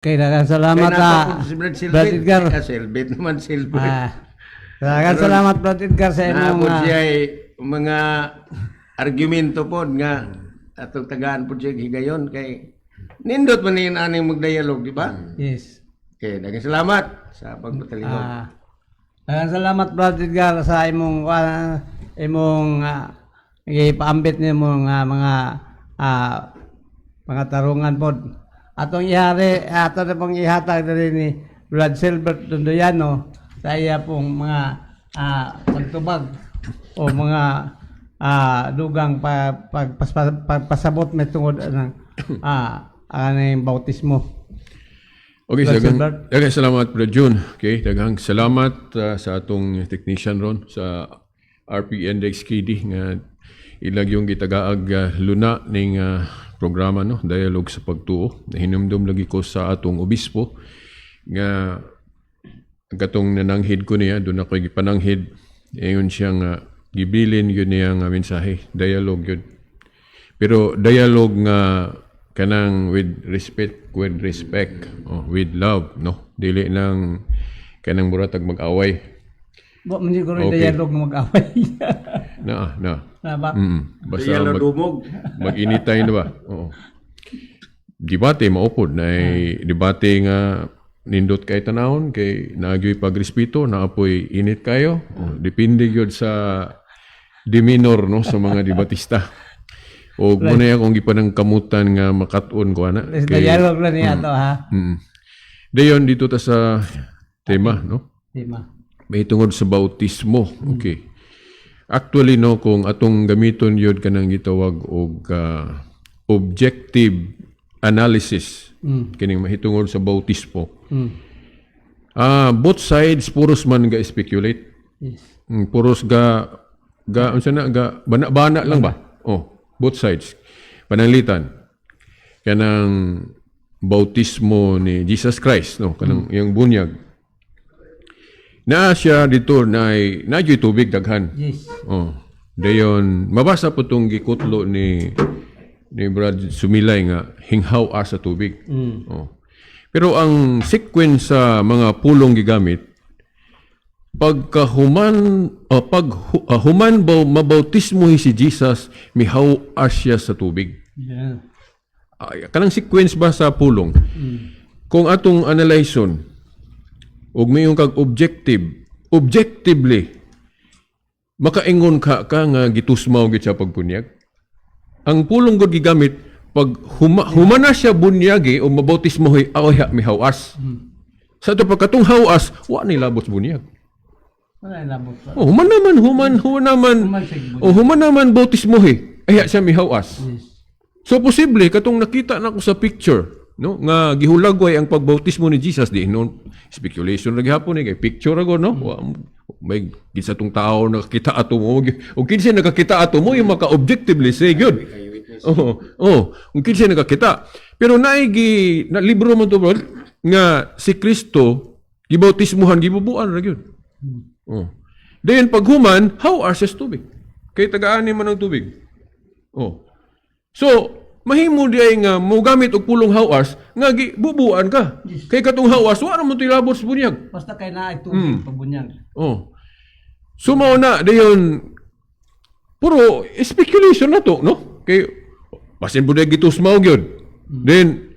Okay, daghang salamat Kay ah, nasa si Brad Brad Silbert. Edgar. Ah, Silbert naman, Silbert. Ah, daghang salamat, Brad Edgar, sa imong Naapod siya ay mga argumento pod nga atong tagaan pod siya higayon kay nindot man ni aning magdialog, di ba? Yes. Okay, daghang salamat sa pagpatalingog. Daghang salamat, Brad Edgar, sa imong ipaambit nimo nga mga tarungan pod. Atong ihari ato na pong ihatag diri ni Brad Silbert Dondoyano sa iya pong mga pagtubag o mga dugang pagpasabot may tungod ng aning bautismo. Okay, Brad daghang, Silbert. Daghang salamat, Brad June. Okay, daghang salamat sa atong technician ron sa RP Index KD nga ilag yung gitagaag luna ning programa, no, Dialogue sa Pagtuo. Nahinumdum lagi ko sa atong obispo nga katong nananghid ko niya, doon ako gipananghid. Ingon siya nga gibilin yun niya nga mensahe, dialogue yun. Pero dialogue nga kanang with respect, oh, with love, no? Dili nang kanang muratag mag-away. Wa man siguro dialogue nga mag-away. Na, na. Na ba? Basta Dialog dumog. Mag-initay na ba? Oo. Debate maupod na ay debate nga nindot kay tanawon kay naagyoy pagrespeto, naapoy init kayo. Oh, depende gyud sa demeanor, no, sa mga debatista. O mo na akong gipanangkamutan nga makat-on ko ana. Let's dialogue lang niya to ha. Dayon dito ta sa tema, no? Di ba? May tungod sa bautismo. Okay. Actually, no, kung atong gamiton yun kanang gitawag og objective analysis kining mahitungod sa bautismo. Both sides puros man ga speculate. Puros ga ga unsa na ga bana-bana lang ba? Oh, both sides. Pananglitan kanang bautismo ni Jesus Christ, no, kanang iyang bunyag. Naa siya dito na na tubig daghan. Oh. Dayon mabasa po tong gikutlo ni Brad Sumilay nga hinghaw sa tubig. Oh. Pero ang sequence sa mga pulong gigamit pagkahuman pag human ba mabautismo si Jesus, mihaw siya sa tubig. Ay, kanang sequence ba sa pulong. Kung atong analyson ug mayong kag objective, objectively makaingon ka ka nga gitusmaw gid siya pagbunyag. Ang pulong gud gigamit pag humana siya bunyagi o mabautismo hoy awya mihawas. Sa ato pagkatong hawas, wa ni labot sa bunyag. Wala labot pa. Oh, human naman, human, human naman. Human sig bunyag. Oh, human naman bautismo he. Ay siya mihawas. So posible katong nakita nako sa picture, no, nga gihulagway ang pagbautismo ni Jesus di no, speculation ra gihapon eh kay picture ra no. May kinsa tong tao nakakita ato mo o kinsa nakakita ato mo yung maka objectively say good. Oh, kung kinsa nakakita. Pero naigi na libro man to, bro, nga si Kristo gibautismuhan, gibubuan ra gyud. Oh. Then paghuman, how are sa tubig? Kay tagaani man ang tubig. Oh. So, mahimo di ay nga mogamit og pulong hawas nga gibubuan ka. Kay katong hawas wa ra mo tilabot sa bunyag. Basta kay naay tubig pagbunyag. Oh. So mao na dayon puro speculation na to, no? Kay basin pud gitusmaw gyud. Then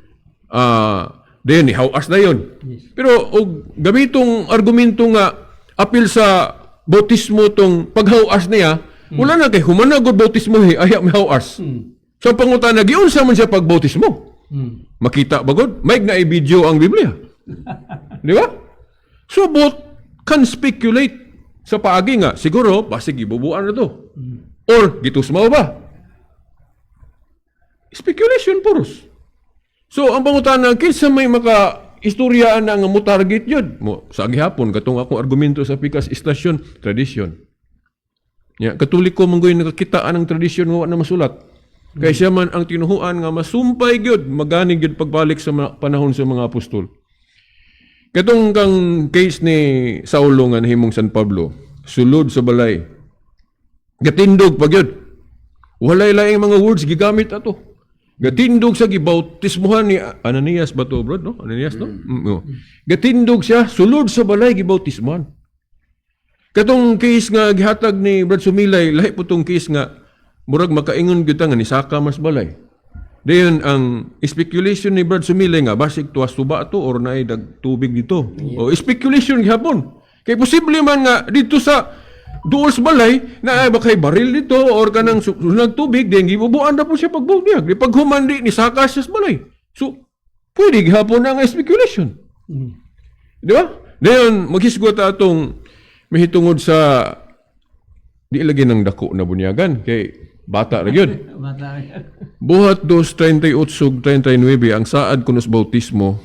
then hawas na yun. Pero og gamitong argumento nga apil sa bautismo tong paghawas niya, wala na kay human na gud bautismo he, ay may hawas. So ang pangutana, giunsa man siya pagbautismo? Makita ba gud? May na video ang Biblia. Di ba? So both can speculate sa paagi nga siguro basig gibubuan na to. Or gitusmaw ba? Speculation puros. So ang pangutana, kinsa may maka istoryaan na nga mo target yun? Mo sa gihapon katong akong argumento sa Pikas Istasyon, tradisyon. Ya, Katoliko man gud nakakita ang tradisyon nga wa na masulat. Kay siya man ang tinuhuan nga masumpay gyud, magani gyud pagbalik sa panahon sa mga apostol. Katong kang case ni Saulo nga nahimong San Pablo, sulod sa balay. Gatindog pa gyud. Walay laing mga words gigamit ato. Gatindog sa gibautismuhan ni Ananias ba to, bro, no? Ananias, no? No. Gatindog siya sulod sa balay, gibautismuhan. Katong case nga gihatag ni Brad Sumilay, lahi po tong case nga murag makaingon gyud ta nga nisaka mas balay. Dayon ang speculation ni Brad Sumilay nga basig tuwas tuba to or naay dag tubig dito. O speculation gihapon. Kay posible man nga dito sa duol sa balay na ay ba kay baril dito or kanang sunag tubig, then gibubuan na po siya pagbunyag. Di paghuman di nisaka siya sa balay. So pwede gihapon na ang speculation. Di ba? Dayon maghisgot atong mahitungod sa di lagi ng dako na bunyagan kay bata ra gyud. Bata. Buhat 2:38 ug 39, ang saad kuno sa bautismo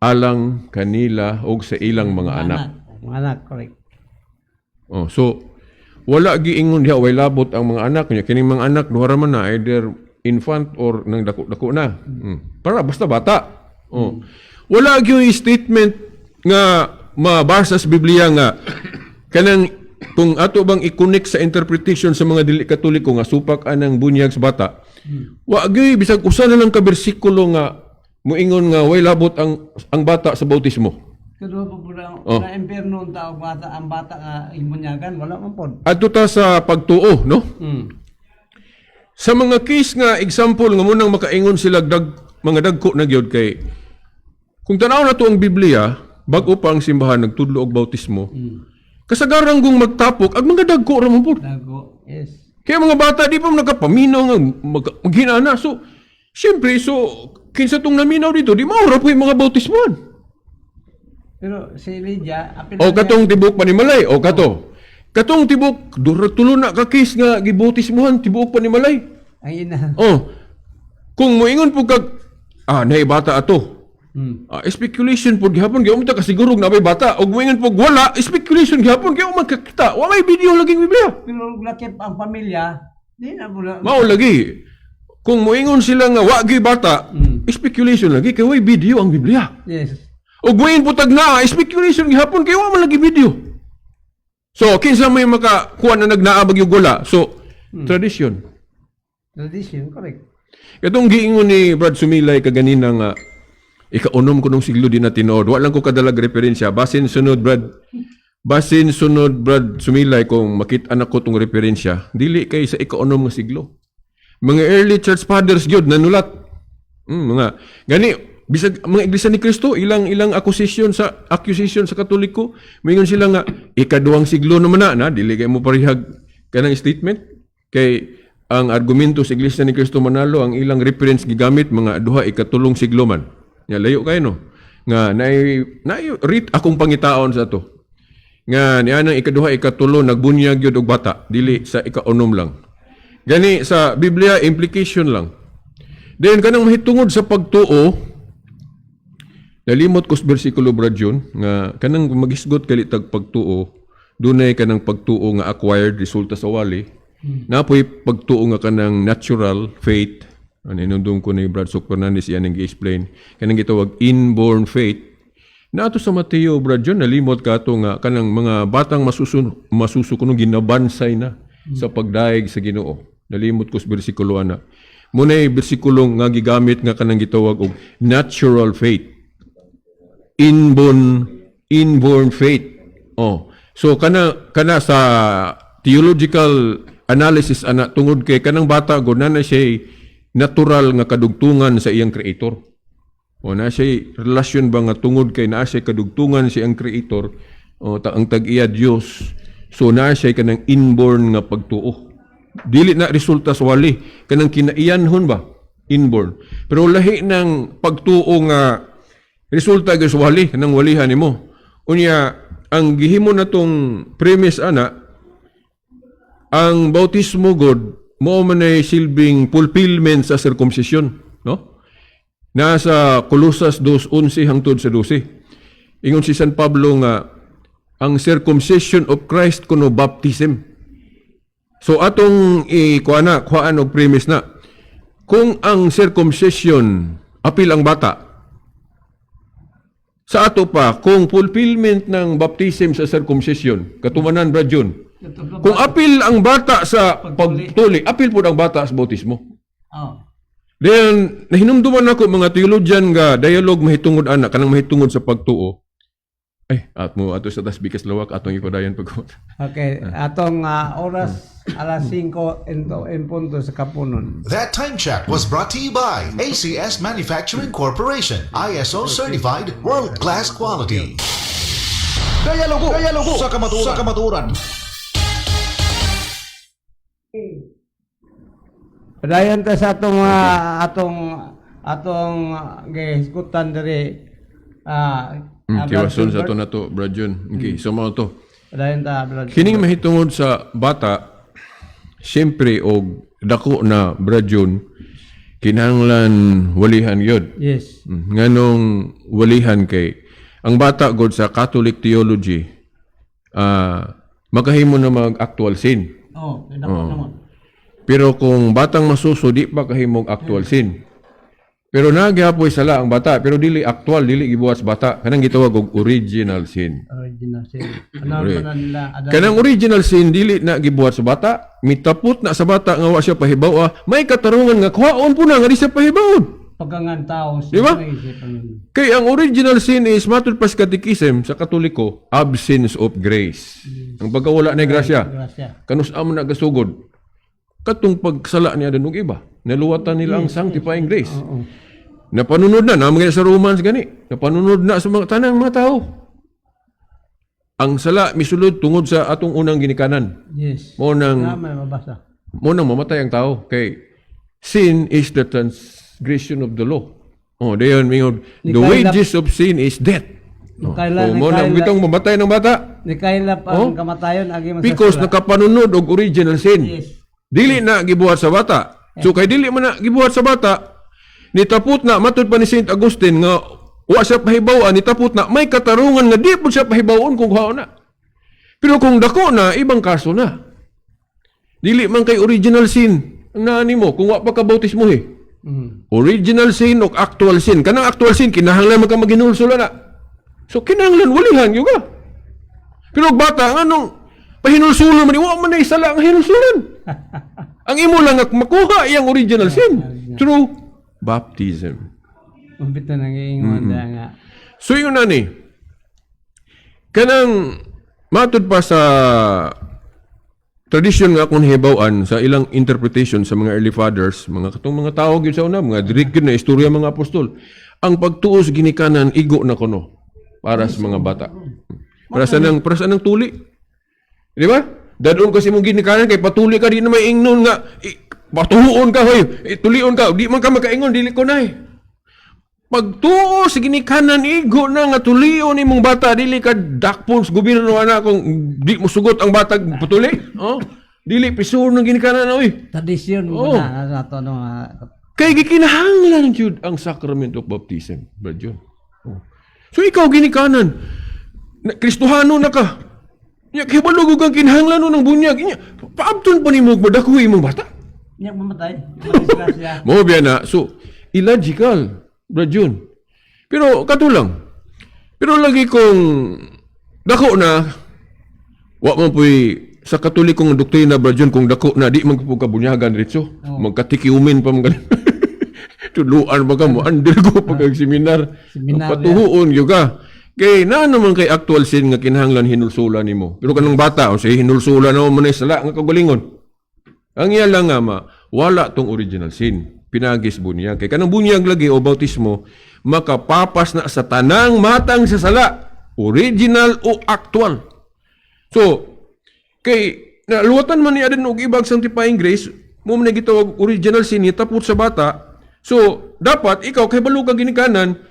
alang kanila og sa ilang mga anak. Mga anak, correct. Oh, so wala giingon diha way labot ang mga anak niya, kining mga anak duha ra man na, either infant or nang dako-dako na. Para basta bata. Oh. Wala gyud statement nga mabasa sa Biblia nga kanang kung ato bang i-connect sa interpretation sa mga dili Katoliko nga supak anang bunyag sa bata. Wa gyud bisag usa na lang ka bersikulo nga moingon nga way labot ang bata sa bautismo. Kaduha po po na, Oh. na impyerno ang tao bata, ang bata nga imunyagan, wala man po. Adto ta sa pagtuo, no? Sa mga case nga example nga munang makaingon sila mga dagko na gyud, kay kung tanaw na to ang Biblia, bag-o pa ang simbahan nagtudlo og bautismo. Kasagaran kung magtapok ang mga dagko ra man pud. Dago, yes. Kaya mga bata di pa man nakapaminaw nga maghinana. So siyempre, so kinsa tong naminaw dito, di mao ra po yung mga bautismoan. Pero si Lydia, apil O katong tibok panimalay, o kato. Katong tibok dura tulo na ka case nga gibautismohan tibuok panimalay. Ang ina. Oh. Kung moingon po kag naay bata ato. Speculation po gihapon kay unta ka siguro na may bata, ug moingon po wala, speculation gihapon kay man kakita. Wa may video laging Biblia. Pero lakip ang pamilya, di na po na. Mao lagi. Kung moingon sila nga wa gyud bata, speculation lagi kay way video ang Biblia. Yes. Ug moingon po tag naa, speculation gihapon kay wa man lagi video. So kinsa may makakuha na nagnaabag yung gula? So tradition. Tradition, correct. Katong giingon ni Brad Sumilay kaganina nga ikaunom ko nung siglo di na tinuod. Wa lang ko kadalag referensya. Basin sunod, Brad. Basin sunod, Brad Sumilay, kung makita na ko tong referensya, dili kay sa ikaunom nga siglo. Mga early church fathers gyud nanulat. Mga gani bisag mga Iglesia ni Cristo, ilang ilang accusation sa Katoliko, moingon sila nga ikaduhang siglo naman na, na dili kay mo parehag kanang statement kay ang argumento sa Iglesia ni Cristo manalo ang ilang reference gigamit mga duha ikatulong siglo man. Nya layo kayo, no, nga naay naay read akong pangitaon sa ato nga nianang ikaduha ikatulo nagbunyag gyud og bata, dili sa ikaunom lang. Gani sa Biblia, implication lang. Then kanang mahitungod sa pagtuo, nalimot ko sa bersikulo, Brad Jun, nga kanang magisgot kali tag pagtuo, dunay kanang pagtuo nga acquired, resulta sa wali. Napoy pagtuo nga kanang natural faith. Ano, inundong ko ni Brad Sok Fernandez iyan ang gi-explain. Kanang gitawag inborn faith. Naato sa Mateo, Brad John, nalimot ka ato nga kanang mga batang masuso kuno ginabansay na sa pagdayeg sa Ginoo. Nalimot ko sa bersikulo ana. Muna'y bersikulo nga gigamit nga kanang gitawag og natural faith. Inborn faith. Oh. So kana kana sa theological analysis ana, tungod kay kanang bata gud na siya natural nga kadugtungan sa iyang creator. O na siya relasyon ba nga tungod kay naa siya kadugtungan sa iyang creator o ta, ang tag-iya Dios. So naa siya kanang inborn nga pagtuo. Dili na resulta sa wali, kanang kinaiyanhon ba, inborn. Pero lahi ng pagtuo nga resulta gyud sa wali, kanang walihan nimo. Unya ang gihimo na tong premise ana, ang bautismo god mo man ay silbing fulfillment sa circumcision, no? Nasa Colosas 2:11 hangtod sa 12. Ingon si San Pablo nga ang circumcision of Christ kuno baptism. So atong ikuha na, kuhaan og premise na. Kung ang circumcision apil ang bata, sa ato pa, kung fulfillment ng baptism sa circumcision, katumanan, Brad Jun, kung apil ang bata sa Pagtuli. pagtuli, apil po ang bata sa bautismo. Oh. Then nahinumduman nako mga theologian nga dialogue mahitungod ana, kanang mahitungod sa pagtuo. Ay, at mo ato sa tas bikas lawak atong ipadayon pag Okay, atong oras alas 5 en punto sa kapunon. That time check was brought to you by ACS Manufacturing Corporation, ISO certified world class quality. Dialogo, dialogo sa kamaturan. Sa kamaturan. Padayon ta sa atong mga atong atong gihisgutan diri Tiwason sa Brad ato na to, Brad Jun. Okay, so mao to. Padayon ta, Brad. Kining mahitungod sa bata, siyempre og dako na, Brad Jun, kinahanglan walihan gyud. Yes. Nganong walihan? Kay ang bata god sa Catholic theology makahimo na mag actual sin. Oh, dako naman. Pero kung batang masuso, di pa kahimog actual sin. Pero nagyapoy sala ang bata, pero dili actual, dili gibuhat sa bata. Kanang gitawag og original sin. Original sin. Ano Correct. pa na nila? Adam, Kanang original sin dili na gibuhat sa bata, mitapot na sa bata nga wa siya pahibaw, may katarungan nga kuhaon po na nga di siya pahibawon. Pagkangan tao Di ba? Isipan. Kay ang original sin is matud pa sa catechism sa Katoliko, absence of grace. Ang pagkawala ni grasya. Grasya. Kanus amo na gasugod. Katong pagsala niya og iba, naluwatan nila ang sanctifying grace. Napanunod na, naman sa Romans gani. Napanunod na sa mga tanang mga tao. Ang sala misulod tungod sa atong unang ginikanan. Yes. Mo nang Na may mabasa. Mo nang mamatay ang tao kay sin is the transgression of the law. Oh, dayon mingon, the wages of sin is death. Oh, Nikaila- so, mo nang bitong mamatay ng bata Nikailap ang kamatayon agi man sa because sala. nakapanunod og original sin. Yes. Dili na gibuhat sa bata. So kay dili man na gibuhat sa bata, nitapot na matud pa ni Saint Augustine nga wa siya pahibaw-an, nitapot na may katarungan nga di pud siya pahibawon kung kuhaon na. Pero kung dako na, ibang kaso na. Dili man kay original sin ang naani mo kung wa pa ka bautismo eh. Original sin o actual sin. Kanang actual sin kinahanglan man ka maghinulsol na. So kinahanglan walihan gyud ka. Pero og bata nganong pahinulsulan man ni, wa man na sala ang hinulsulan. Ang imo lang nga makuha iyang original sin through baptism. Umpit na nangiingon mm nga. So yun na ni. Kanang matud pa sa tradisyon nga akong hibaw-an sa ilang interpretation sa mga early fathers, mga katong mga tao gyud sa una, mga direct gyud na istorya mga apostol. Ang pagtuos ginikanan igo na kuno para sa mga bata. Para sa nang tuli. Di ba? Dadon kasi mong ginikanan kay patuli ka, di na may ingnon nga patuon ka hoy, tulion ka, di man ka makaingon, dili ko na eh. Pagtuo sa ginikanan igo na nga tulion imong bata, dili ka dakpon sa gobyerno ana kung di mo sugot ang bata patuli. Oh, dili pisuon ng ginikanan oy. Tradisyon mo Oh. na sa ato no nga. Kay gikinahanglan jud ang sacrament of baptism, Brad John. Oh. So ikaw ginikanan, na, Kristohano na ka. Nya kibalo kang kinahanglan ng bunyag. Nya paabton pa nimo og madakuwi imong bata. Nya mamatay. Madisgrasya. Mo biya na. So, illogical, Brad Jun. Pero katulang. Pero lagi kong dako na, wa man puy sa Katolikong doktrina, Brad Jun, kung dako na di man po kabunyagan diretso. Magkatikiumin pa man ganun. Tuluan ba ka mo? Andir ko pag seminar. Seminar, Patuhuon gyud ka. Kay na naman kay actual sin nga kinahanglan hinulsulan nimo. Pero kanang bata, o sige hinulsulan na mo na sala nga kagalingon. Ang iya lang nga ma, wala tong original sin. Pinagis bunyag. Kay kanang bunyag lagi o bautismo, makapapas na sa tanang matang sa sala. Original o actual. So, kay naluwatan man niya din og ibag sanctifying grace, mo man gitawag original sin tapot sa bata. So, dapat ikaw kay balo ka ginikanan,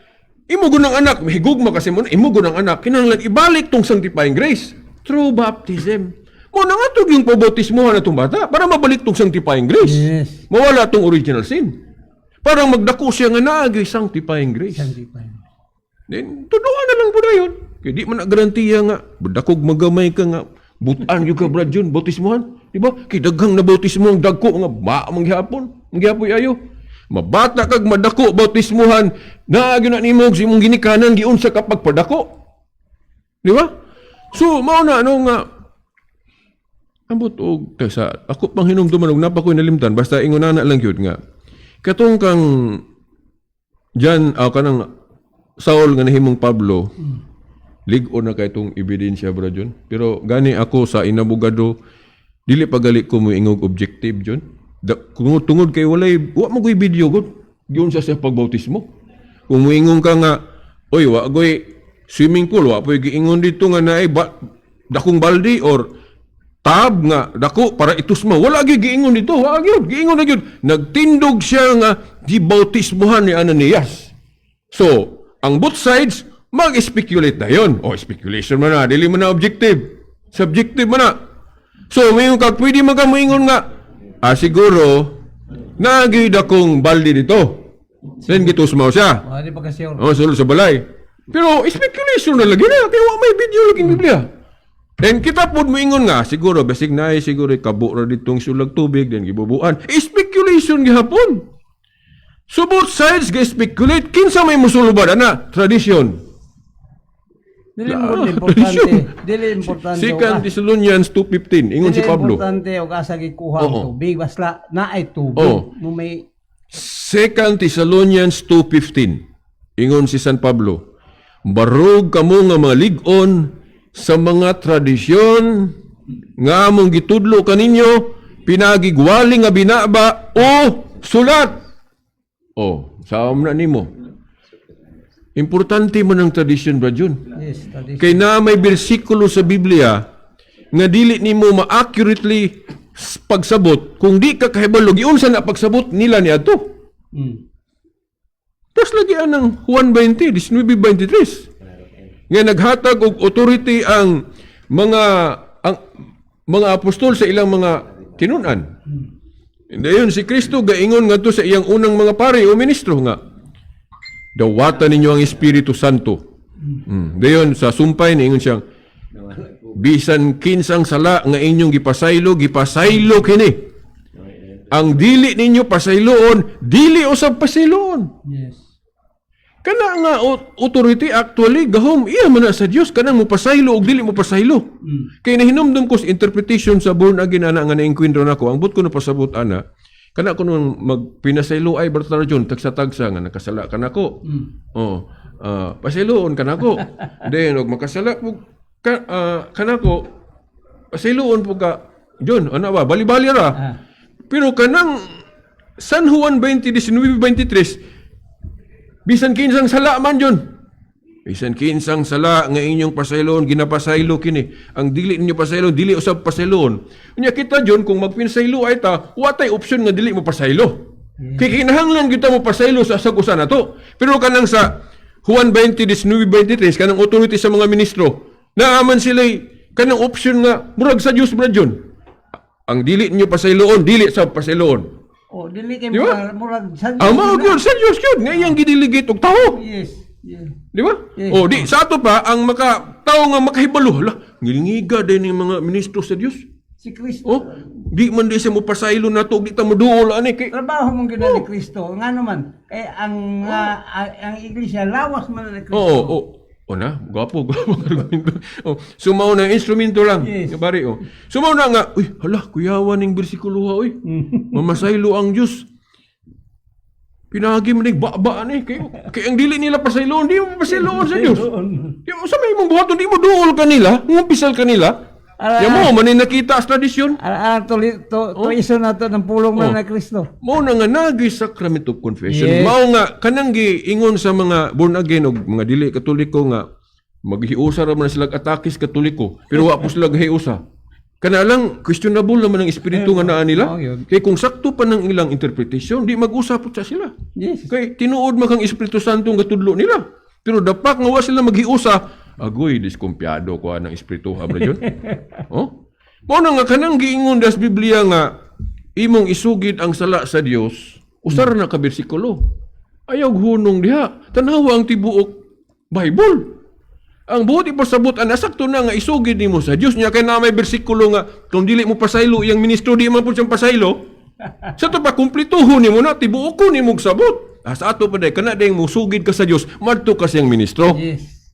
imo gunang anak, higugma kasi mo na, imo gunang anak, kinahanglan ibalik tong sanctifying grace through baptism. Mo na nga yung pabautismohan na tong bata para mabalik tong sanctifying grace. Yes. Mawala tong original sin. Parang magdako siya nga naagay sanctifying grace. Then, tuduan na lang po na yun. Kaya di man na garantiya nga, dakog magamay ka nga, butan yung ka, Brad Jun, bautismohan. Di ba? Kay daghang na bautismo ang dagko nga, ba, manghihapon, manghihapoy ayo. Mabata kag madako bautismohan, naagyo na nimo sa imong ginikanan giunsa ka pagpadako. Di ba? So, mao na ano nga, ambot og sa ako pang hinumduman og napa ko'y nalimtan, basta ingon na lang gyud nga. Katong kang John, kanang Saul nga nahimong Pablo, lig-on na kay itong ebidensya, bro John. Pero gani ako sa inabogado, dili pagali ko mo ingog objective, John. Da, tungod kay walay wa mo koy video gud. Giun sa siya pagbautismo. Kung moingon ka nga, "Oy, wa goy swimming pool, wa poy giingon dito nga naay ba, dakong baldi or tab nga dako para itusma." Wala gyud giingon dito, wa gyud giingon na gyud. Nagtindog siya nga gibautismohan ni Ananias. So, ang both sides mag-speculate na yon. O, speculation man na, dili man na objective. Subjective man na. So, mayon ka, pwede man ka moingon nga, siguro, naagid akong balde dito. Then, gitusmaw siya. Wala di pa kasi sure. Oh, sulod sa balay. Pero speculation na lagi na kay wa may video lagi Biblia. Then kita pod moingon nga siguro basig naay siguro kabo ra ditong sulag tubig, then gibubuan. Speculation gihapon. So both sides ga speculate, kinsa may musulubad ana? Tradition. Dili mo importante. Tradisyon. Dili importante. Second Thessalonians 2:15, ingon si Dili Pablo. importante og asa gikuha ang tubig, basta naay tubig. Mo may Second Thessalonians 2:15. Ingon si San Pablo, "Barog kamo nga mga lig-on sa mga tradisyon nga among gitudlo kaninyo pinagigwali nga binaba o sulat." Oh, saom na nimo. Importante man ang tradisyon, Brad Jun. Yes, tradisyon. Kay na may bersikulo sa Biblia nga dili nimo ma-accurately pagsabot kung di ka kahibalo giunsa na pagsabot nila niadto. Tapos lagi ang Juan 20, 19:23. Nga naghatag og authority ang mga apostol sa ilang mga tinun-an. Dayon si Kristo gaingon ngadto sa iyang unang mga pari o ministro nga, "Dawata ninyo ang Espiritu Santo." Dayon sa sumpay niingon siyang, "Bisan kinsang sala nga inyong gipasaylo, gipasaylo kini. Ang dili ninyo pasayloon, dili usab pasayloon." Kana nga authority actually gahom iya man na sa Dios kanang mopasaylo og dili mo pasaylo. Kay nahinumdum ko sa interpretation sa born again ana nga naengkwentro nako, ang but ko na pasabot ana, kana ko nung magpinasaylo ay Brother John, tagsa-tagsa nga nakasala ka nako. Oh, pasayloon ka nako. Then og makasala po ka, kanako, pasayloon po ka John, ana ba bali-bali ra. Pero kanang San Juan 20:19-23, bisan kinsang sala man yun. Bisan kinsang sala nga inyong pasaylon, ginapasaylo kini. Ang dili ninyo pasaylon, dili usab pasaylon. Unya kita John, kung magpinsaylo ay ta, watay option nga dili mo pasaylo. Kay kinahanglan kita mo pasaylo sa sagusan nato. Pero kanang sa Juan 20:19-23, kanang authority sa mga ministro, naaman sila kanang option nga murag sa Dios, brad John. Ang dili ninyo pasayloon, dili sa pasayloon. Oh, dili kay Di ba? murag, murag sa Ang mga gyud sa Dios gyud nga iyang gidelegate og tao. Di ba? Yes. O di sa ato pa ang maka tao nga makahibalo, hala, ngilngiga din yung mga ministro sa Dios. Si Kristo. Oh, di man di siya mo pasaylo nato, di ta mo duol ani kay Trabaho mong gina ni Kristo. Nga naman, kay ang iglesia lawas man ni Kristo. Oo, oo. O na, gwapo, gwapo ang argumento. Oh, so mao na instrumento lang. Yes. Pare, oh. So mao na nga, uy, hala, kuyawan ning bersikulo ha, uy. Mamasaylo ang Dios. Pinagi man ning ba ani kay ang dili nila pasayloon, di mo pasayloon sa Dios. Di mo sa may imong buhaton, di mo duol kanila, ngumpisal kanila. Ala. Ya mo man ni nakita sa tradisyon. Ara to to, to iso na to ng pulong man ni Kristo. Mao na nga nagi sacrament of confession. Yes. Mao nga kanang giingon sa mga born again og mga dili Katoliko nga maghiusa ra man sila atakis Katoliko, pero wa po sila gahiusa. Kana lang questionable naman ang espiritu nga naa nila. Oo, yun. Kay kung sakto pa ng ilang interpretation, di mag-usap po sa sila. Kay tinuod man kang Espiritu Santo nga tudlo nila. Pero dapat nga wa sila maghiusa, agoy diskumpiyado ko anang espiritu ha, Brad John. Oh? Mao na nga kanang giingon das Biblia nga imong isugid ang sala sa Dios, usar na ka bersikulo. Ayaw hunong diha. Tanawa ang tibuok Bible. Ang buot ipasabot ang sakto na nga isugid nimo sa Dios nya kay na may bersikulo nga kung dili mo pasaylo iyang ministro, di man pud siyang pasaylo. Sa to pa kumplituhon nimo na tibuok ko nimo sabot. Ah, sa ato pa day kana day musugid ka sa Dios, madto ka siyang ministro.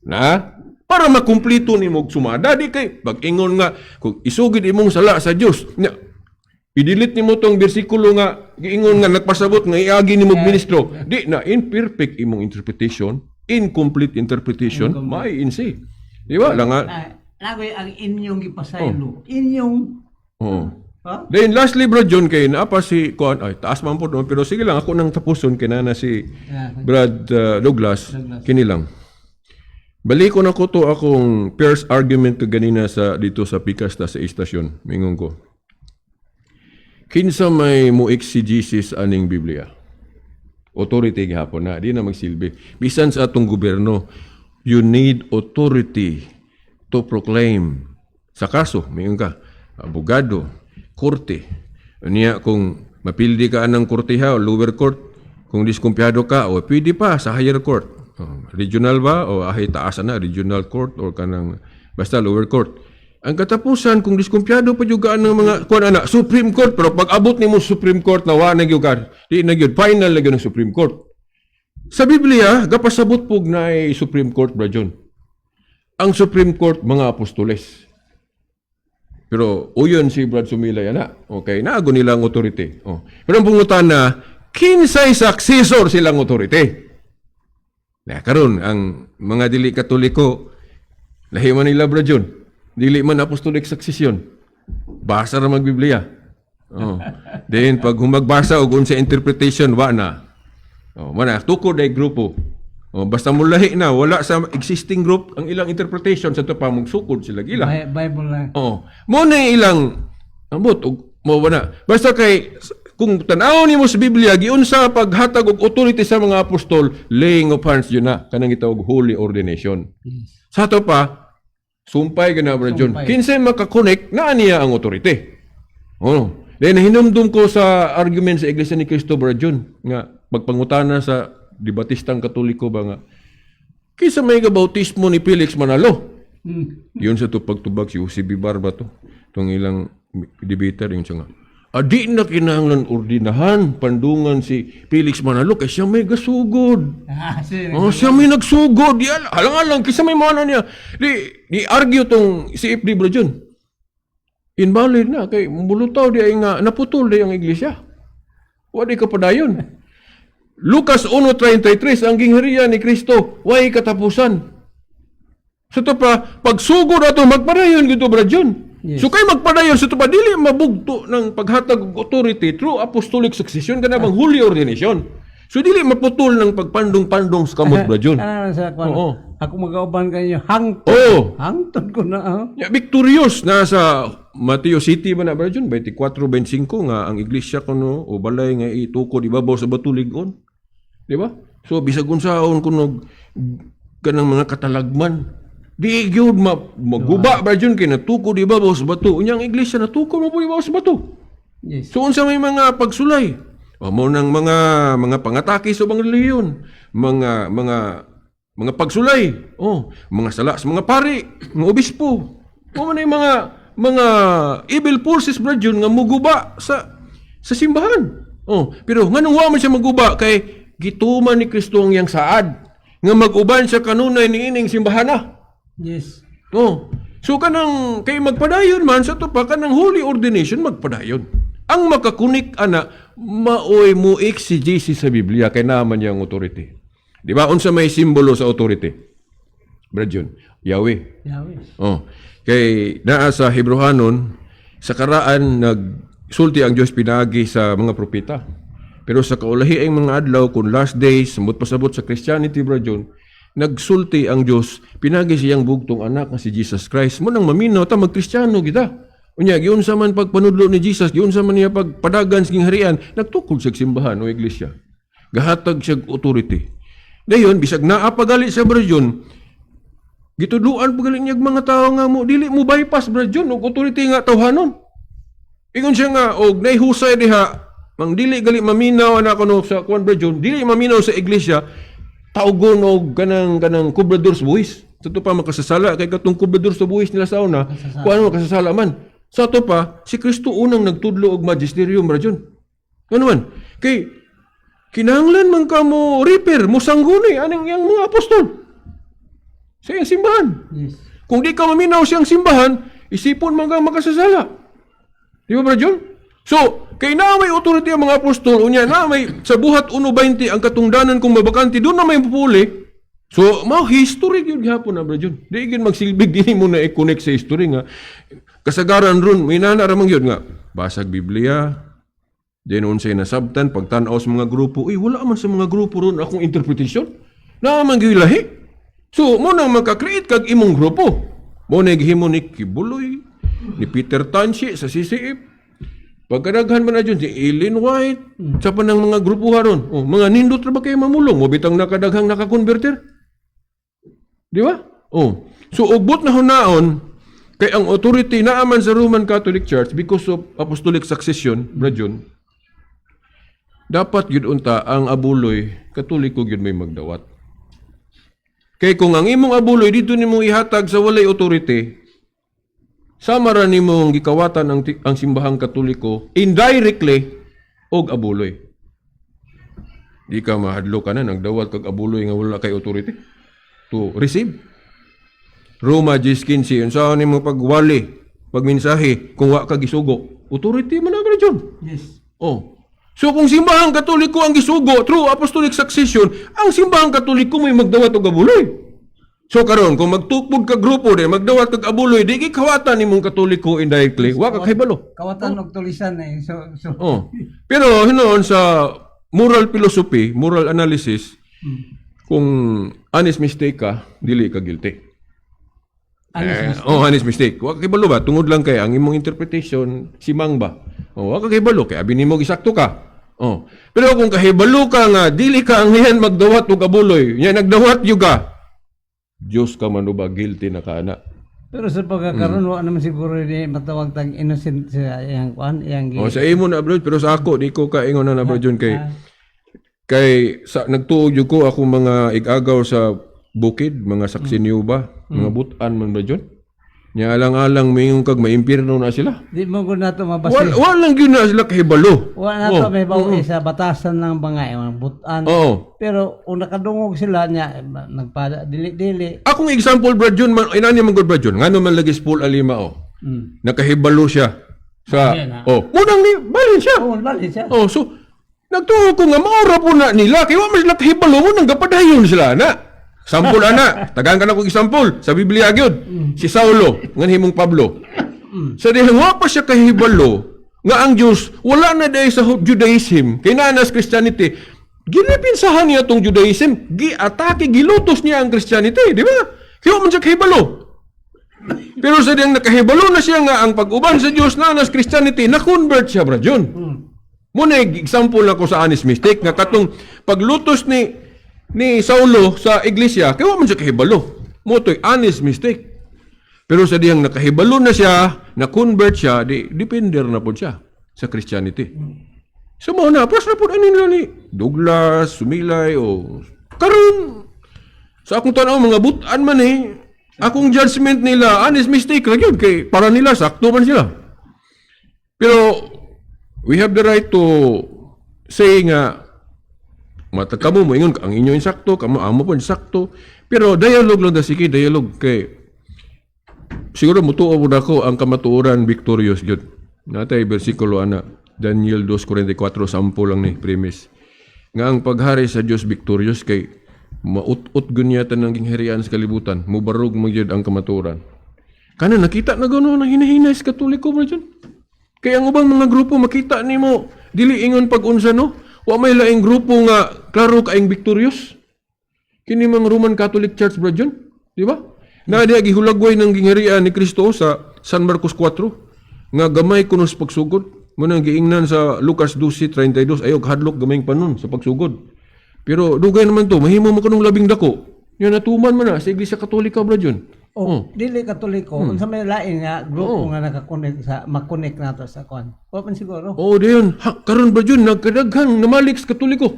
Na para makumplito nimo og sumada, di kay pag-ingon nga kung isugid imong sala sa Dios nya. I-delete nimo tong bersikulo nga giingon nga nagpasabot nga iagi nimo ministro. Di na imperfect imong interpretation, incomplete interpretation, may insi. Di ba? Lang nga. Ah, nagoy ang inyong gipasaylo. Inyong Oo. Ha? Then lastly, Bro John, kay naa pa si kuan, ay taas man po no, pero sige lang, ako nang tapuson kay na si Brad Douglas, Douglas. Kini lang. Balikon ako to akong first argument ko ganina sa dito sa Pikas ta sa istasyon. Mingon ko. Kinsa may mo exegesis aning Biblia? Authority gihapon na, di na magsilbi. Bisan sa atong gobyerno, you need authority to proclaim. Sa kaso, mingon ka, abogado, korte. Niya kung mapildi ka anang korte ha, o lower court, kung diskumpiyado ka, o pwede pa sa higher court. Oh, regional ba? O ahay taasan na, regional court or kanang basta lower court. Ang katapusan, kung diskumpiyado pa juga ang mga kuan ana, Supreme Court, pero pag abot nimo Supreme Court na wa na gyud ka, di na gyud final na gyud ang Supreme Court. Sa Biblia, gapasabot pug na ay Supreme Court, Bro John. Ang Supreme Court, mga apostoles. Pero uyon si Brad Sumilay ana. Okay, naago nila ang authority. Oh. Pero ang pangutan na, kinsay successor silang authority. Na karon ang mga dili Katoliko, lahi man nila, Brad John. Dili man apostolic succession. Basa ra magbiblia. Oh. Then pag humagbasa og unsa interpretation, wa na. Oh, mana tukod ay grupo. Oh, basta mulahi na wala sa existing group ang ilang interpretation, sa to pa magsukod sila gila. Bible lang. Oh, mo na yung ilang ambot og mo na. Basta kay kung tan-awon nimo sa Biblia, giunsa paghatag og authority sa mga apostol, laying of hands yun na kanang gitawag holy ordination. Sa ato pa, sumpay gana, Brad John. Sumpay. Kinsay makakonect naa niya ang authority. Oh. Then hinumdum ko sa argument sa Iglesia ni Cristo, Brad John, nga pagpangutana sa debatistang Katoliko ba nga kinsa may gabautismo ni Felix Manalo? Yun sa to pagtubag si Jose B. Barba to. Itong ilang debater yung siya nga. Adi na kinahanglan ordinahan, pandungan si Felix Manalo kay siya may gasugod. Ah, sige. Oh, siya may nagsugod. Di alang-alang kaysa may mana niya. Di argue tong si FD, Bro John. Invalid na kay bulutaw di ay nga naputol di ang iglesia. Wa di ka padayon. Lucas 1:33, ang gingharian ni Kristo way katapusan. Sa to pa, pagsugod ato magpadayon gito, Brad John. Yes. So kay magpadayon sa to pa, dili mabugto ng paghatag og authority through apostolic succession kana bang holy ordination. So dili maputol ng pagpandong-pandong sa kamot, Brad John. Ano naman sa kwan? Oo. Ako mag-auban kanyo. Hangtod. Oo. Hangtod ko na. Oh. Yeah, victorious na sa Mateo City ba na, Brad John? 24-25 nga ang iglesia kuno o balay nga itukod ibabaw sa bato lig-on. Di ba? So bisag unsaon kuno kanang mga katalagman, di gyud maguba, Brad John, kay natukod ibabaw sa bato. Unya ang iglesia natukod mo po ibabaw sa bato. Yes. So unsa may mga pagsulay? O mo nang mga pangatake sa ubang relihiyon, mga pagsulay, oh, mga sala sa mga pari, mga obispo. Mo man yung mga evil forces, Brad Jun, nga muguba sa simbahan. Oh, pero nganong wa man siya maguba? Kay gituman ni Kristo ang iyang saad nga mag-uban siya kanunay niining simbahan na. Yes. Oh. So kanang kay magpadayon man sa to pa kanang holy ordination magpadayon. Ang makakunik ana maoy mo exegesis sa Biblia kay naman niya ang authority. Di ba unsa may simbolo sa authority? Brad Jun, Yahweh. Yahweh. Oh. Kay naa sa Hebrehanon, sa karaan nagsulti ang Dios pinaagi sa mga propeta. Pero sa kaulahi ang mga adlaw kun last days, samot pasabot sa Christianity, Bro John, nagsulti ang Dios pinaagi siyang bugtong anak nga si Jesus Christ. Mo nang maminaw ta magkristyano kita. Unya giunsa man pagpanudlo ni Jesus, giunsa man niya pagpadagan sa gingharian, nagtukod siya simbahan o iglesia. Gahatag siya og authority. Dayon bisag naa pagali sa Bro John, gitudluan pa gali niya ang mga tao nga mo dili mo bypass, Brad John, og authority nga tawhanon. Ingon siya nga og naihusay diha mang dili gali maminaw ana kuno sa kuan, Brad John, dili maminaw sa iglesia, tawgon og kanang kubrador sa buhis. Sa to pa makasasala kay katong kubrador sa buhis nila sa una, kuan mo kasasala man. Sa to pa si Kristo unang nagtudlo og magisterium, Brad John. Ano man? Kay kinahanglan man ka mo repair, mo sangguni anang iyang mga apostol sa iyang simbahan. Yes. Kung di ka maminaw siyang simbahan, isipon man kang makasasala. Di ba, Brad John? So, kay na may authority ang mga apostol, unya na may sa Buhat 1:20 ang katungdanan kung mabakante, doon na may pupuli. So, mao history gyud gihapon na, Bro Jun. Di gyud magsilbig dinhi mo na i-connect sa history nga kasagaran ron may nana ra man gyud nga basag Biblia. Then unsay nasabtan pagtan-aw sa mga grupo, uy, wala man sa mga grupo ron akong interpretation. Naa man gyud lahi. So, mo nang maka-create kag imong grupo. Mo na gihimo ni Quiboloy, ni Peter Tansi sa CCF. Pagkadaghan man na dyan, si Ellen White, sa pa ng mga grupo haron. Oh, mga nindot ra ba kayo mamulong? Mo bitang nakadaghang nakakonverter. Di ba? Oh. So ugbot na hunaon kay ang authority naaman sa Roman Catholic Church because of apostolic succession, Brad Jun, dapat yun unta ang abuloy Katoliko gyud may magdawat. Kay kung ang imong abuloy dito nimo ihatag sa walay authority, sama ra nimong gikawatan ang simbahang Katoliko indirectly og abuloy. Di ka mahadlok ka na nagdawat kag abuloy nga wala kay authority to receive. Roma 10:15, unsa nimo pagwali, pagmensahe kung wa ka gisugo? Authority man na, Brad John. Yes. Oh. So kung simbahang Katoliko ang gisugo through apostolic succession, ang simbahang Katoliko may magdawat og abuloy. So karon kung magtukbog ka grupo de magdawat kag abuloy, di gikawatan nimong Katoliko indirectly, wa ka kahibalo. Kawatan og tulisan eh. So Oh. Pero hinuon sa moral philosophy, moral analysis, kung honest mistake ka, dili ka guilty. Honest. Eh, oh, honest mistake. Wa ka kahibalo ba? Tungod lang kay ang imong interpretation simang ba? Oh, wa ka kahibalo kay abi nimo gisakto ka. Oh. Pero kung kahibalo ka nga dili ka ang hiyan magdawat og abuloy, nya nagdawat gyud ka. Diyos ka man ba, guilty na ka ana. Pero sa pagkakaroon, wa naman siguro ni matawag tag innocent sa iyang kuan, iyang Oh, sa imo na, bro, pero sa ako di ko kaingon na, bro John, kay kay sa nagtuo jud ko akong mga igagaw sa bukid, mga saksi niyo ba, mga butan man ba John. Nya alang-alang mingon kag maimpirno na sila. Di mo ko nato mabasa. Wala lang gyud na sila kahibalo. Wa na to may bawi sa batasan ng mga mga butan. Oo. Pero kung nakadungog sila niya nagpada dili-dili. Akong example, Brad John, man, inani man gud, Brad John, ngano man lagi si Paul Alima oh. Nakahibalo siya sa Ayan, ah. oh, munang ni balin siya. Oh, bali siya. Oh, so nagtuo ko nga maura po na nila kay wa man sila kahibalo mo nang gapadayon sila na. Sampol ana, tagaan ka na kog example sa Biblia gyud. Si Saulo ngan himong Pablo. Sa dihang wa pa siya kahibalo nga ang Dios wala na dahil sa Judaism, kay naa na sa Christianity. Ginapinsahan niya tong Judaism, giatake, gilutos niya ang Christianity, di ba? Kaya wa man siya kahibalo. Pero sa diyang nakahibalo na siya nga ang pag-uban sa Dios na nas Christianity, na-convert siya, Brad John. Muna example ako sa honest mistake nga katong paglutos ni Saulo sa iglesia, kay wa man siya kahibalo. Mo to'y honest mistake. Pero sa diyang nakahibalo na siya, na-convert siya, di depender na po siya sa Christianity. So mao na, pas na po ani nila ni Douglas, Sumilay, o karon sa akong tanaw mga butan man eh. Akong judgment nila, honest mistake ra gyud kay para nila sakto man sila. Pero we have the right to say nga mata kamo mo ingon ang inyo insakto, kamo amo po insakto. Pero dialogue lang da, sige, dialogue kay siguro mutuo pud ako ang kamatuoran victorious gyud. Natay bersikulo ana, Daniel 2:44, sample lang ni premise. Nga ang paghari sa Dios victorious kay maut-ut gunya tanang gingharian sa kalibutan, mubarog man gyud ang kamatuoran. Kana nakita na gano na hinahinay sa Katoliko, bro John. Kaya ang ubang mga grupo makita nimo dili ingon pag-unsa no. Wa may laing grupo nga klaro kaayong victorious. Kini mga Roman Catholic Church, bro John, di ba? Na diha gihulagway ng gingharian ni Kristo sa San Marcos 4 nga gamay kuno sa pagsugod. Mo nang giingnan sa Lucas 12:32 ayaw hadlok gamayng panon sa pagsugod. Pero dugay naman to, mahimo mo kanong labing dako. Nya natuman man na sa Iglesia Katolika, bro John. Oh, dili Katoliko, unsa may lain nga grupo nga nakakonect sa makonect nato sa kuan. Wa man siguro. Oo, diyon. Ha, karon ba yun, nagkadaghang namalik sa Katoliko.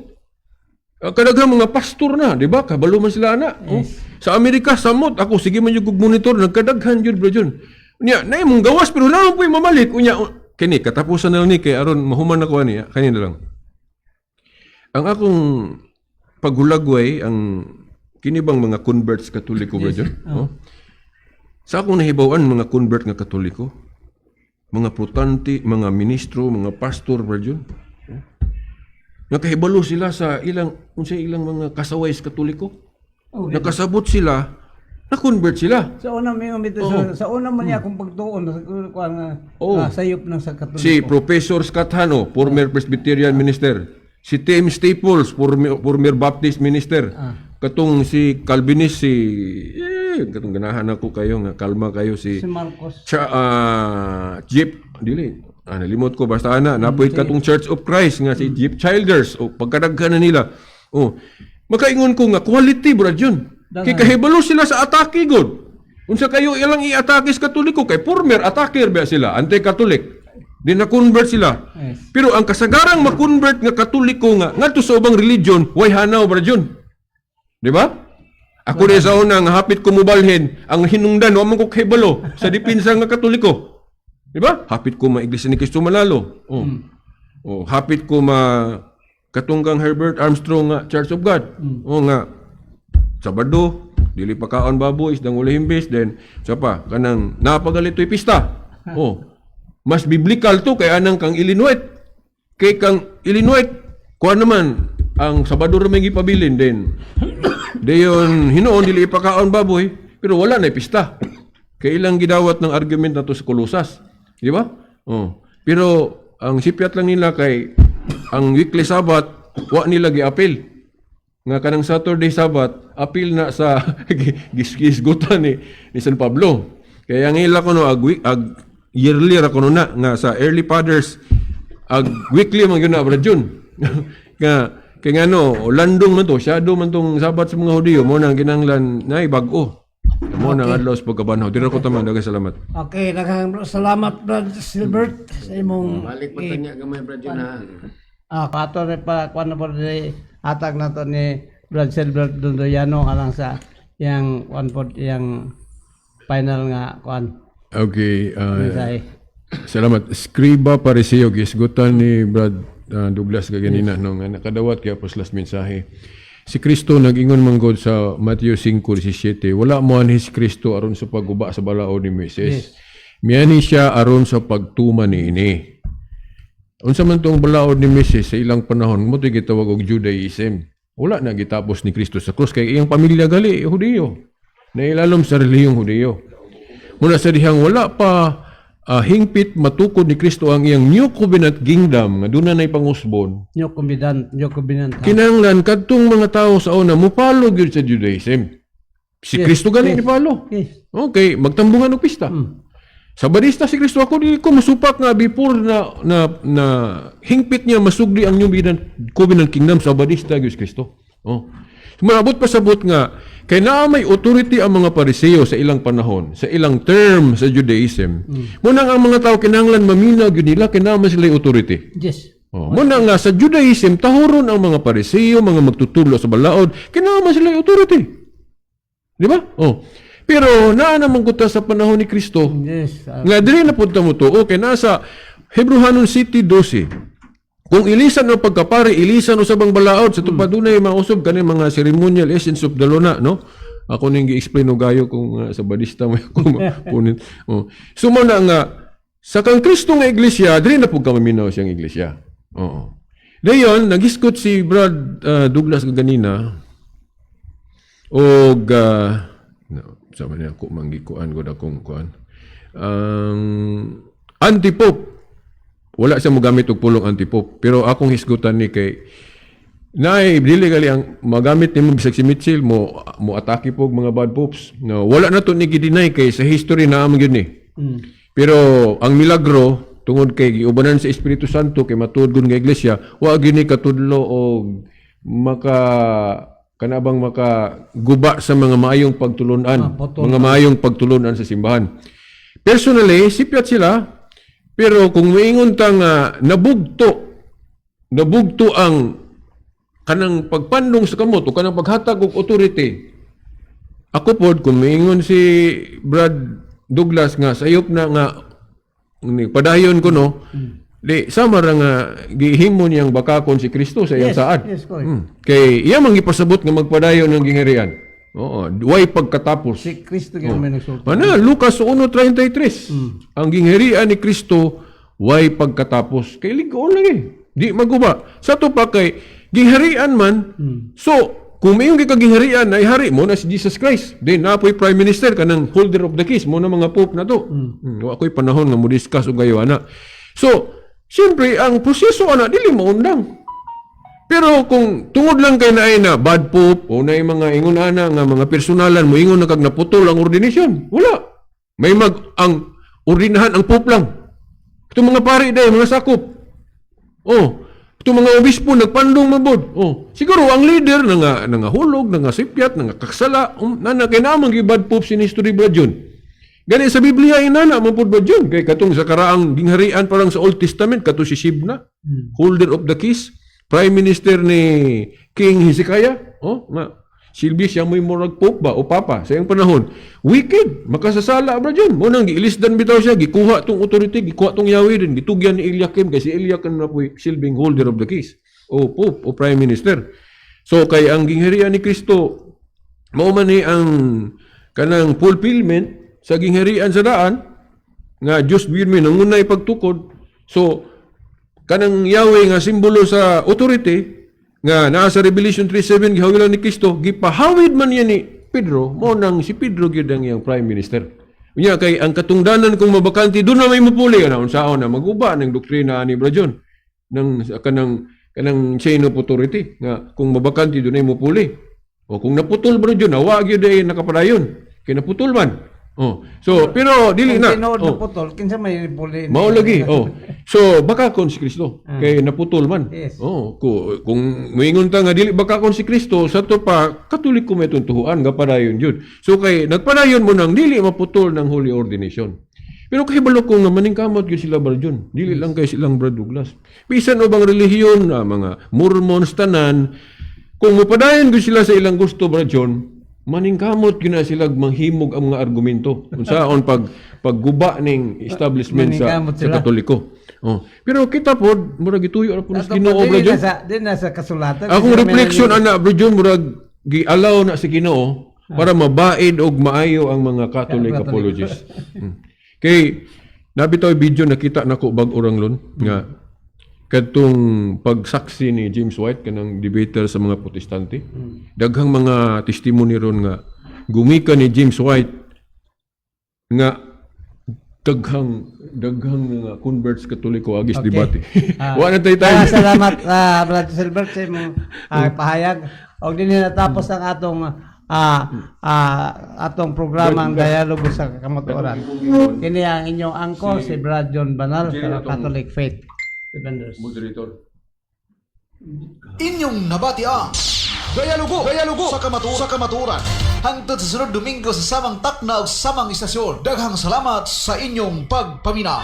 Ah, kadaghang mga pastor na, di ba? Kabalo man sila ana. Oh. Sa Amerika, samot. Ako, sige man yung monitor, nagkadaghan yun, bro yun. Unya, na imong gawas, pero naman po'y mamalik. Unya, oh, kini, katapusan na lang ni, kay aron mahuman ako ani, kanina lang. Ang akong paghulagway, ang kini bang mga converts Katoliko, bro yun? Oh. Sa akong nahibawan, mga convert nga Katoliko, Mga protante, mga ministro, mga pastor, Brad Jun. Nga kahibalo sila sa ilang unsay ilang mga kasaway sa Katoliko. Oh, Nakasabot sila, na-convert sila. Sa una may umito sa una man niya akong pagtuon sa kuan nga sayop ng sa Katoliko. Si Professor Scott Hano, former Presbyterian minister. Si Tim Staples, former Baptist minister. Katong si Calvinist, si katong ganahan ako kayo nga kalma kayo si Si Marcos. Jeep dili, nalimot ko, basta ana napoy katong Church of Christ nga si Jeep Childers o pagkadaghan na nila, oh, makaingon ko nga quality, brad, yun kay kahibalo sila sa atake god, unsa kayo ilang i-atake sa Katoliko kay former attacker ba sila, anti-Catholic di na convert sila. Pero ang kasagarang ma-convert nga Katoliko nga ngadto sa ubang religion, way hanaw, brad, yun. Di ba? Ako rin sa una nga hapit ko mubalhin, ang hinungdan wa man ko kahibalo sa depensa nga Katoliko. Di ba? Hapit ko ma Iglesia ni Cristo Manalo. Oh. Oh, hapit ko ma katunggang Herbert Armstrong nga Church of God. Oh nga Sabado, dili pa kaon baboy, isdang uli himbis, then sa pa kanang napagalito'y pista. Oh. Mas biblical to kay anang kang Illinois. Kay kang Illinois, kuan naman ang Sabado ra may gipabilin din. Dayon hinuon dili ipakaon baboy, pero wala na pista. Kay ilang gidawat ng argument na to sa Kolosas, di ba? Oh. Pero ang sipyat lang nila kay ang weekly Sabbath wa nila giapil. Nga kanang Saturday Sabbath, apil na sa gisgutan ni San Pablo. Kaya ang ila kuno ag yearly ra kuno na nga sa early fathers ag weekly man gyud na, Brad Jun. Nga kay ngano landong man to, shadow man tong Sabat sa mga Hudiyo mo nang kinahanglan nay bag-o. Mo nang adlaw sa pagkabanhaw. Dira ko taman, daghang salamat. Okay, daghang salamat, Brad Silbert, sa imong Balik pa to niya gamay, Brad Jun, ha. Ato rin pa kuan na po ni atag na to ni Brad Silbert Dondoyano alang sa yang kuan po yang final nga kuan Okay, mensahe. salamat. Skriba Pariseo, gisgutan ni Brad Douglas kaganina no nga nakadawat kaya pos last mensahe. Si Kristo nag-ingon man god sa Matthew 5:17, wala mo anhi si Kristo aron sa pagguba sa balaod ni Moises. Miani siya aron sa pagtuman niini. Unsa man tong balaod ni Moises sa ilang panahon mo gitawag og Judaism. Wala na gitapos ni Kristo sa krus kay iyang pamilya gali Hudiyo. Nailalom sa relihiyong Hudiyo. Muna sa dihang wala pa hingpit matukod ni Kristo ang iyang New Covenant Kingdom nga doon na nay pangusbon. New Covenant, New Covenant. Kinahanglan kadtong mga tao sa una mupalo gyud sa Judaism. Si Kristo gani ni palo. Okay, magtambungan og pista. Sabadista si Kristo, ako di ko masupak nga before na hingpit niya masugdi ang New Covenant Kingdom, Sabadista gyud si Kristo. Oh. Maabot pa sabot nga kay naa may authority ang mga Pariseo sa ilang panahon, sa ilang term sa Judaism. Muna nga ang mga tao kinahanglan maminaw gyud nila kay naa man sila authority. Oh, muna nga sa Judaism tahuron ang mga Pariseo, mga magtutudlo sa balaod, kinahanglan man sila authority. Di ba? Oh. Pero naa naman kuta sa panahon ni Kristo nga dili na punta mo to. Okay, nasa Hebrehanon City 12. Kung ilisan o pagkapari, ilisan usab ang balaod sa tupad dunay mausab kani mga ceremonial essence of the law na, no? Ako ning gi-explain og gayo kung sa badista mo ako mapunit. Oh. So mo na nga sa kang Kristo nga iglesia, dili na pud ka maminaw siyang iglesia. Oo. Dayon nagiskot si Brad Douglas ganina og no, sama niya ako manggikuan gud akong kuan. Ang anti-pope, wala siya mogamit og pulong anti-pope, pero akong hisgutan ni kay naay dili gali ang magamit nimo bisag si Mitchell mo mo atake pog mga bad popes. No, wala na to ni gideny kay sa history naa man gyud ni. Pero ang milagro tungod kay giubanan sa Espiritu Santo kay matuod gud nga iglesia, wa gyud ni katudlo og maka kanabang makaguba sa mga maayong pagtulunan, mga maayong pagtulunan sa simbahan. Personally, sipyat sila, pero kung moingon ta nga nabugto ang kanang pagpandong sa kamot o kanang paghatag og authority, ako pod kung moingon si Brad Douglas nga sayop na nga ni padayon ko no, di sama ra nga gihimo niyang bakakon si Kristo sa iyang saad. Yes, correct. Kay iya man gipasabot nga magpadayon ng gingharian. Oo, way pagkatapos. Si Kristo gyud may nagsulti. Ana, Lucas 1:33. Ang gingharian ni Kristo way pagkatapos. Kay lig-on lang eh. Di maguba. Sa to pa kay gingharian man. So, kung may yung kagingharian ay hari mo na si Jesus Christ. Then napoy prime minister kanang holder of the keys mo na mga pope na to. Wa ko'y panahon nga mo discuss og gayo ana. So, siyempre ang proseso ana dili maundang. Pero kung tungod lang kay naay na bad pope o naay mga ingon ana nga mga personalan mo ingon na kag naputol ang ordination, wala. May mag ang ordinahan ang pope lang. Itong mga pari day, mga sakop. Oh, itong mga obispo nagpandong mabod. Oh, siguro ang leader na nga nangahulog, nangasipyat, nangakaksala, nana kay naamang gi bad pope sin history ba yun. Gani sa Biblia inana man pud ba yun kay katong sa karaang gingharian parang sa Old Testament kato si Shibna, holder of the keys, prime minister ni King Hezekiah, oh nga silbi siya mo'y murag pope ba o papa sa iyang panahon. Wicked, makasasala ba yun? Mo nang giilisdan bitaw siya, gikuha tong authority, gikuha tong Yahweh din, gitugyan ni Eliakim kay si Eliakim na po'y silbing holder of the keys o pope o prime minister. So kay ang gingharian ni Kristo mao man ni ang kanang fulfillment sa gingharian sa daan nga Diyos gyud mi nangunay pagtukod. So kanang Yahweh nga simbolo sa authority nga naa sa Revelation 3:7 gihawilan ni Kristo, gipahawid man niya ni Pedro, mo nang si Pedro gyud ang iyang prime minister. Unya kay ang katungdanan kung mabakante doon na may mupuli ana unsaon na maguba ng doktrina ni Bro John ng kanang kanang chain of authority nga kung mabakante doon ay mupuli. O kung naputol Bro John, wa gyud ay nakapadayon. Kay naputol man. Oh. So pero dili Kung na. tinuod Oh. na putol, kinsa may puli? Mao lagi. Oh. So baka kon si Kristo kay naputol man. Yes. Oh, kung moingon ta nga dili baka kon si Kristo sa to pa Katoliko may tuntuhan nga padayon jud. So kay nagpadayon mo nang dili maputol ng holy ordination. Pero kahibalo ko nga maningkamot gyud sila Brad John. Dili lang kay silang Brad Douglas. Bisan ubang relihiyon na mga Mormons tanan, kung mopadayon gyud sila sa ilang gusto Brad John, maningkamot gyud na sila manghimog ang mga argumento unsaon pag pagguba ning establishment sa, Maningkamot sa sila. Katoliko. Oh. Pero kita pod murag gituyo ra pud sa Ato Ginoo pa, Brad dili John. na sa, di na sa kasulatan. Akong Kasi may reflection ana Brad John murag gialaw na si Ginoo para mabaid og maayo ang mga Catholic Catholic. apologists. Kay nabitaw video nakita nako bag orang lon nga kadtong pagsaksi ni James White kanang debater sa mga Protestante. Daghang mga testimony ron nga gumika ni James White nga daghang daghang nga converts Katoliko agis Okay. debate. Ah. Wa na tay time. Salamat, Brad Silbert, sa imong pahayag. Og dinhi natapos ang atong atong programa ang Dialogo sa Kamatuoran. Kini ang inyong angko si Brad John Banal sa Catholic Faith Defenders. Moderator. Inyong nabati ang Dialogo, Dialogo sa kamatuoran. Hangtod sa sunod Domingo sa samang takna ug samang istasyon. Daghang salamat sa inyong pagpaminaw.